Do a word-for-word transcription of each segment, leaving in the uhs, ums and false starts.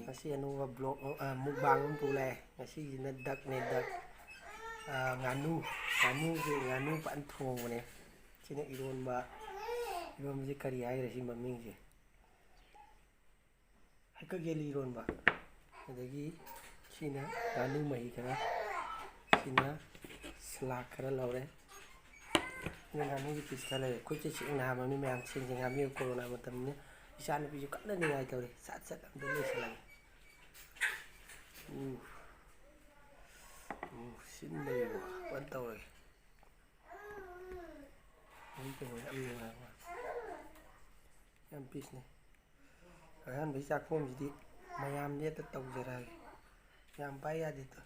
ꯉꯁꯤ ꯑꯅꯧꯕ ꯕ꯭ꯂꯣꯛ, ꯑ, ꯃꯨꯛꯕꯥꯡ ꯑꯃ ꯄꯨ ꯂꯥꯛꯑꯦ꯫ ꯉꯁꯤꯁꯤꯅ ꯗꯛꯅꯦ, ꯗꯛ꯫ ꯑ, ꯉꯥꯅꯨ, ꯉꯥꯅꯨꯁꯦ, ꯉꯥꯅꯨ ꯐꯖꯅ ꯊꯣꯡꯕꯅꯦ꯫ ꯁꯤꯅ ꯏꯔꯣꯟꯕ, ꯏꯔꯣꯟꯕꯁꯦ ꯀꯔꯤ ꯍꯥꯏꯈ꯭ꯔꯦ ꯁꯤ ꯃꯃꯤꯡꯁꯦ? ꯍꯩꯀꯛ ꯌꯦꯂꯤ ꯏꯔꯣꯟꯕ꯫ ꯑꯗꯒꯤ ꯁꯤꯅ ꯉꯥꯅꯨ ꯃꯍꯤ ꯈꯔ, ꯁꯤꯅ ꯁꯂꯥꯗ ꯈꯔ ꯂꯧꯔꯦ꯫ ꯁꯤꯅ ꯉꯥꯅꯨꯒꯤ ꯄꯤꯁ ꯈꯔ ꯂꯩꯔꯦ꯫ ꯑꯩꯈꯣꯏꯁꯦ ꯁꯦꯡꯅ ꯍꯥꯏꯔꯕꯅꯤ ꯃꯌꯥꯝ, ꯁꯦꯡ ꯁꯦꯡ ꯍꯥꯏꯕꯤꯌꯨ, ꯀꯣꯔꯣꯅꯥ ꯃꯇꯝꯅꯤꯅ ꯏꯆꯥꯅꯨꯄꯤꯁꯨ ꯀꯟꯅ ꯅꯤꯡꯉꯥꯏ ꯇꯧꯔꯤ꯫ ꯁꯠ ꯁꯠ ꯑꯝꯇ ꯂꯣꯏꯁꯤꯜꯂꯒꯦ꯫ ꯎ꯫ ꯎ, ꯁꯤꯟꯗ꯭ꯔꯤꯕꯣ? ꯐꯖꯅ ꯇꯧꯔꯒꯦ꯫ ꯃꯍꯤ ꯀꯩꯅꯣ ꯌꯥꯝ ꯅꯨꯡꯉꯥꯏꯕ꯫ ꯌꯥꯝ ꯄꯤꯁꯅꯦ꯫ ꯑꯍꯥꯟꯕꯒꯤ ꯆꯥꯛꯈꯣꯝꯁꯤꯗꯤ ꯃꯌꯥꯝꯗꯤ ꯍꯦꯛꯇ ꯇꯧꯖꯔꯛꯑꯒꯦ꯫ ꯌꯥꯝ ꯄꯥꯏ ꯌꯥꯗꯦ ꯇꯣ꯫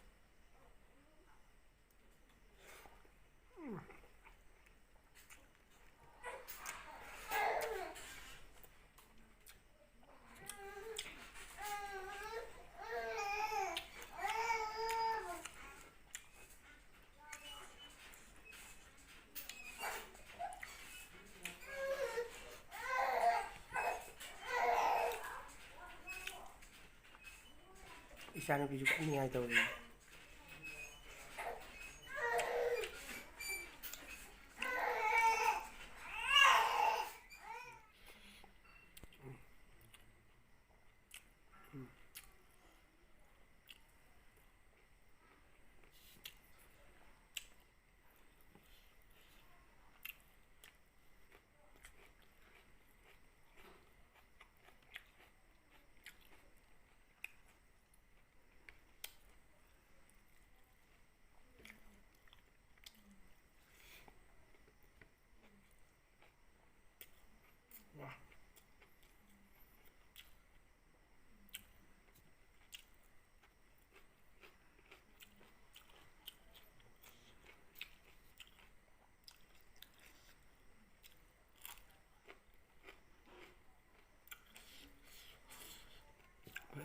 ꯏꯆꯥꯅꯨꯄꯤꯁꯨ ꯀꯟꯅ ꯅꯤꯡꯉꯥꯏ ꯇꯧꯔꯤ꯫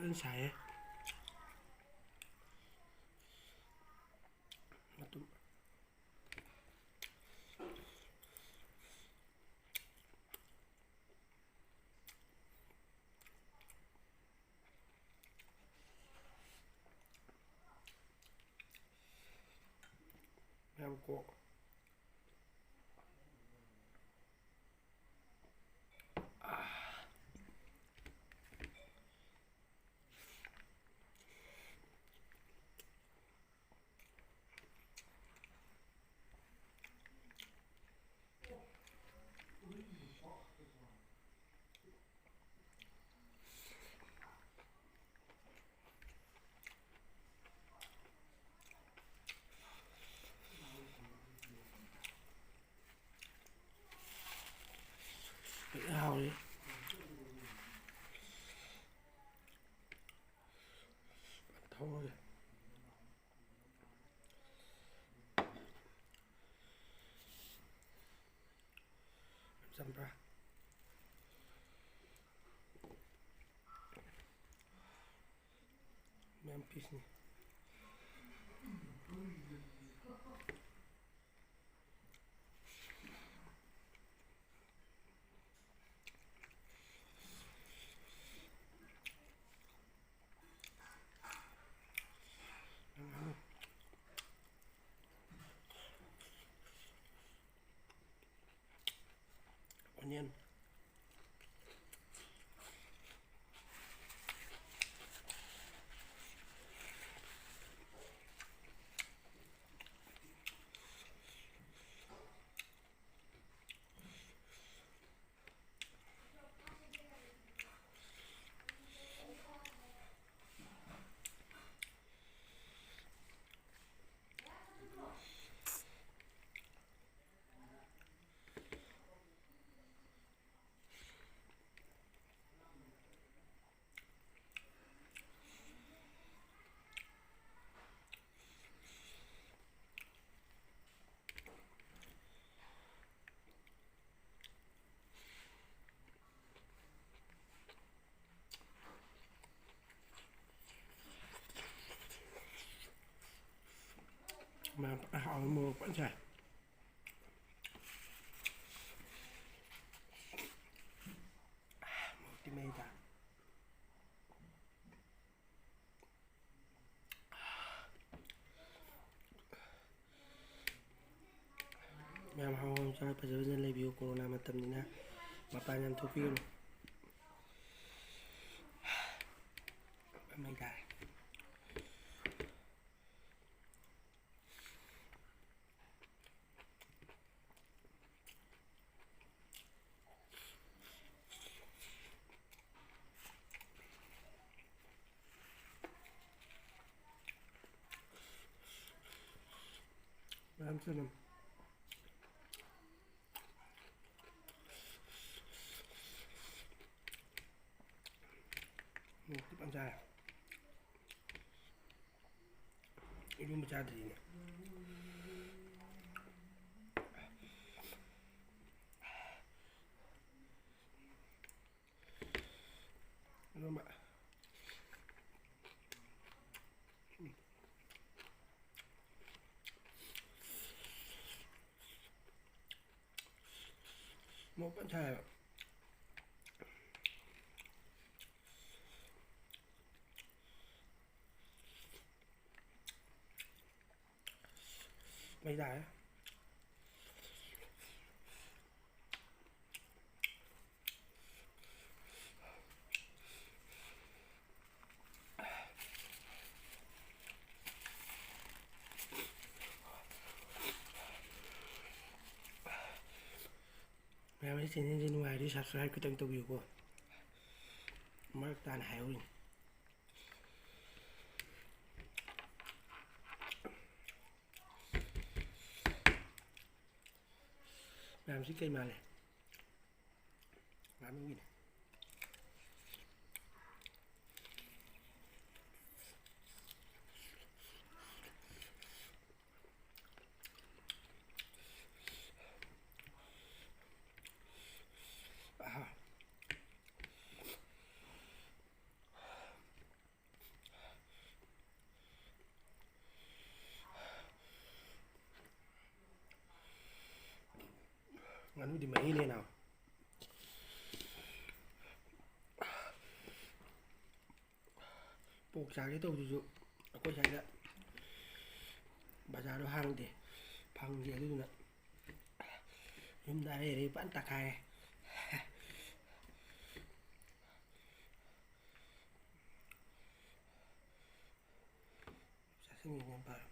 ꯐꯖꯅ ꯁꯥꯏꯌꯦ꯫ ꯃꯇꯨꯝ꯫ ꯃꯌꯥꯝ ꯀꯣ꯫ ꯍꯥꯎꯔꯦ꯫ ꯊꯧꯔꯒꯦ꯫ ꯆꯝꯕ꯭ꯔꯥ? ꯃꯌꯥꯝ ꯄꯤꯁꯅꯤ꯫ Onion. ꯃꯌꯥꯝ ꯐꯖꯅ ꯍꯥꯎꯅ ꯃꯣꯔꯣꯛ ꯐꯖꯅ ꯁꯥꯏ꯫ ꯃꯣꯔꯣꯛꯇꯤ ꯃꯩ ꯇꯥꯏ꯫ ꯃꯌꯥꯝ ꯍꯥꯎ ꯍꯥꯎ ꯆꯥꯔ ꯐꯖ ꯐꯖꯅ ꯂꯩꯕꯤꯌꯨ꯫ ꯀꯣꯔꯣꯅꯥ ꯃꯇꯝꯅꯤꯅ ꯃꯄꯥꯟ ꯌꯥꯝ ꯊꯣꯛꯄꯤꯒꯅꯨ꯫ ꯃꯩ ꯇꯥꯔꯦ꯫ ꯃꯌꯥꯝ ꯆꯅꯝ꯫ ꯃꯣꯔꯣꯛꯇꯤ ꯐꯖꯅ ꯆꯥꯔꯦ꯫ ꯏꯔꯣꯝꯕ ꯆꯥꯗ꯭ꯔꯤꯅꯦ꯫ ꯏꯔꯣꯝꯕ꯫ ꯃꯣꯔꯣꯛ ꯐꯖꯅ ꯁꯥꯏꯌꯦꯕ꯫ ꯃꯩ ꯇꯥꯔꯦ꯫ ꯃꯌꯥꯝ ꯑꯩ channelꯁꯦ ꯅꯨꯡꯉꯥꯏꯔꯗꯤ subscribe ꯈꯤꯇꯪ ꯇꯧꯕꯤꯌꯨꯀꯣ꯫ ꯃꯔꯛ ꯇꯥꯅ ꯍꯥꯏꯍꯧꯔꯤꯅꯤ꯫ ꯃꯌꯥꯝꯁꯤ ꯀꯩ ꯃꯥꯜꯂꯦ? ꯉꯥꯅꯨꯒꯤꯅꯦ꯫ ꯑꯍꯥ꯫ ꯉꯥꯅꯨꯗꯤ ꯃꯍꯤꯅꯦꯅ꯫ ꯄꯣꯛ ꯆꯥꯒꯦ ꯇꯧꯕꯗꯨꯁꯨ ꯑꯩꯈꯣꯏ ꯁ꯭ꯋꯥꯏꯗ ꯕꯖꯥꯔꯗꯣ ꯍꯥꯡꯗꯦ, ꯐꯪꯗꯦ꯫ ꯑꯗꯨꯗꯨꯅ ꯌꯨꯝꯗ ꯑꯔꯩ ꯑꯔꯩ ꯐꯖꯅ ꯇꯛꯈꯥꯏꯔꯦ꯫ ꯆꯥꯁꯤꯟꯒꯤꯕꯅ ꯐꯔꯦ꯫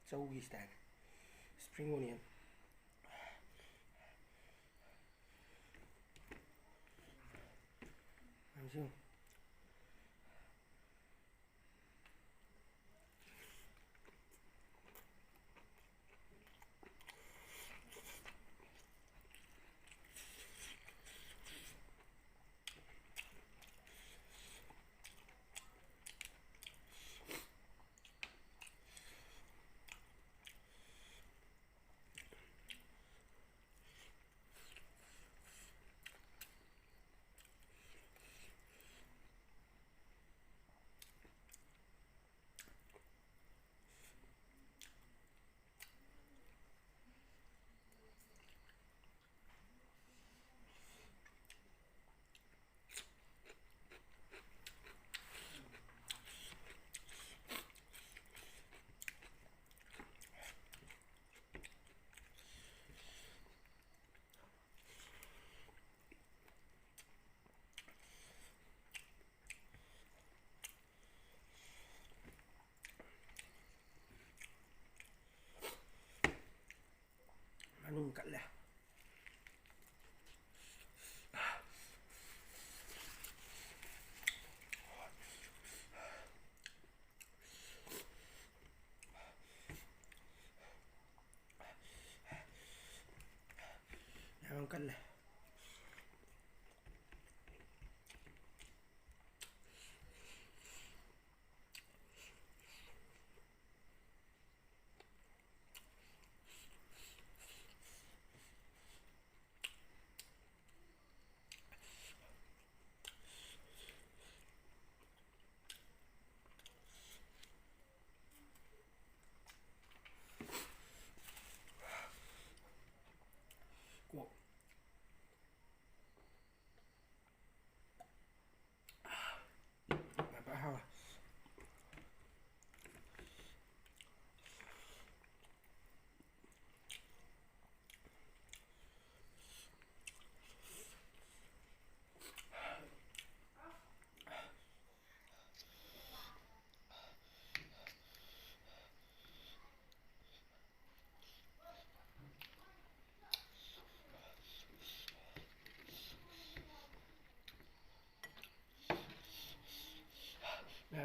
ꯆꯧꯒꯤ style, spring onion꯫ ꯌꯥꯝꯁꯨ꯫ ꯃꯅꯨꯡ ꯀꯠꯂꯦ꯫ ꯌꯥꯝ ꯀꯜꯂꯦ꯫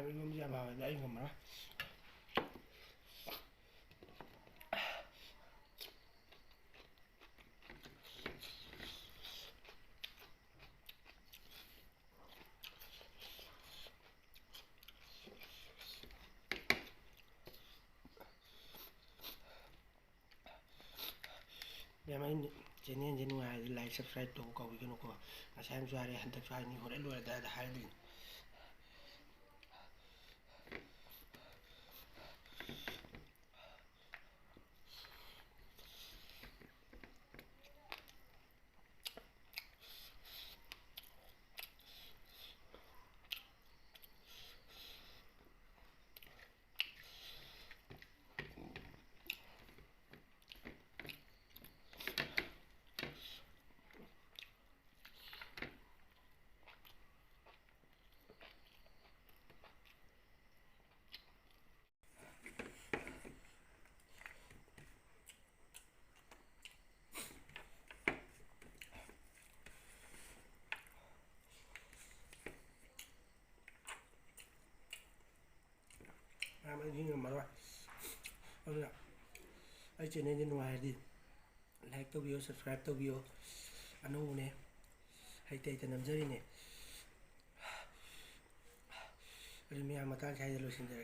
ꯏꯔꯣꯟꯕꯁꯦ ꯌꯥꯝ ꯍꯥꯎꯋꯦ, ꯑꯗꯣ ꯑꯩ ꯉꯝꯃꯔꯣꯏ꯫ ꯃꯌꯥꯝ, ꯑꯩꯅ ꯆꯦꯅꯦꯜꯁꯦ ꯅꯨꯡꯉꯥꯏꯔꯗꯤ like, subscribe ꯇꯧꯕ ꯀꯥꯎꯕꯤꯒꯅꯨꯀꯣ꯫ ꯉꯁꯥꯏ ꯑꯃꯁꯨ ꯍꯥꯏꯔꯦ, ꯍꯟꯗꯛꯁꯨ ꯍꯥꯏꯅꯤ, ꯍꯣꯔꯦꯟ ꯂꯣꯏꯔꯗꯥꯏꯗ ꯍꯥꯏꯗꯣꯏꯅꯤ꯫ ꯃꯌꯥꯝ, ꯑꯩꯗꯤ ꯉꯝꯃꯔꯣꯏ꯫ ꯑꯗꯨꯅ ꯑꯩ ꯆꯦꯅꯦꯜꯁꯦ ꯅꯨꯡꯉꯥꯏꯔꯗꯤ like ꯇꯧꯕꯤꯌꯣ, subscribe ꯇꯧꯕꯤꯌꯣ꯫ ꯑꯅꯧꯕꯅꯦ, ꯍꯩꯇ ꯍꯩꯇ ꯅꯝꯖꯔꯤꯅꯦ꯫ ꯑꯗꯨ ꯃꯌꯥꯝ, ꯃꯇꯥꯡ ꯁ꯭ꯋꯥꯏꯗ ꯂꯣꯏꯁꯤꯟꯖꯔꯒꯦ꯫